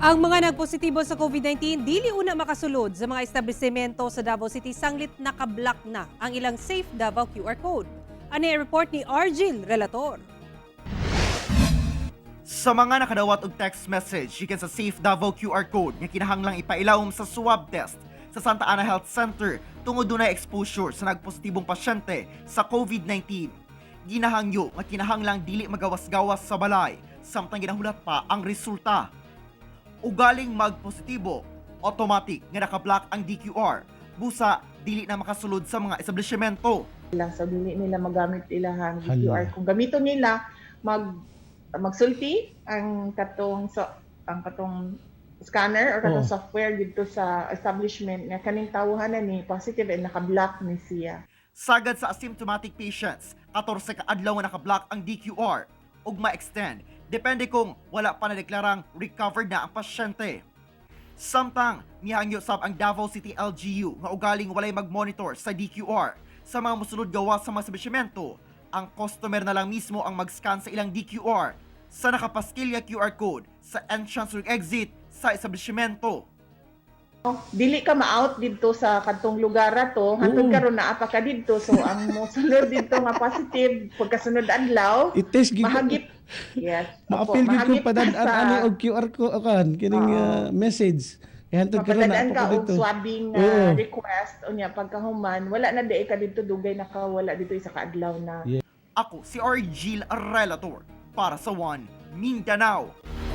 Ang mga nagpositibo sa COVID-19 dili una makasulod sa mga establishmento sa Davao City sanglit nakablock na ang ilang Safe Davao QR code. Ano ang report ni Argil Relator? Sa mga nakadawat og text message gikan sa Safe Davao QR code nga kinahanglang ipailawom sa swab test sa Santa Ana Health Center tungod dunay exposure sa nagpositibong pasyente sa COVID-19. Ginahangyo nga kinahanglang dili magawas-gawas sa balay samtang ginahulat pa ang resulta. Ugaling magpositibo, automatic nga nakablock ang DQR. Busa dili na makasulod sa mga establishmento. Nila. So dili nila magamit ilahang Hala. QR. Kung gamiton nila, magsulti ang katong scanner or katong software dito sa establishment nga kaning tawhan na ni positive and naka-block ni siya. Sagad sa asymptomatic patients, 14 ka adlaw nga nakablock ang DQR ug ma-extend depende kung wala pa nadeklarang recovered na ang pasyente. Samtang mihangyo sab ang Davao City LGU nga ugaling walay mag-monitor sa DQR sa mga mosulod gawas sa mga establishmento, ang customer na lang mismo ang mag-scan sa ilang DQR sa nakapaskil nga QR code sa entrance ug exit sa establishmento. Dili ka ma-out didto sa kadtong lugar to hantod karon naa pa ka didto, so ang mosulod didto nga positive pagkasunod adlaw I-test gid ko. mahagip, yes, opo, Maapil gid ko mahagip ka padad-an ani og QR ko kan kining message. Kay hantod karon Mapadadaan naa ka pa ko og dito. swabbing request, unya pagkahuman wala na diay ka didto, dugay nakawala dito isa ka adlaw na. Ako si Argil Relator para sa One Mindanao.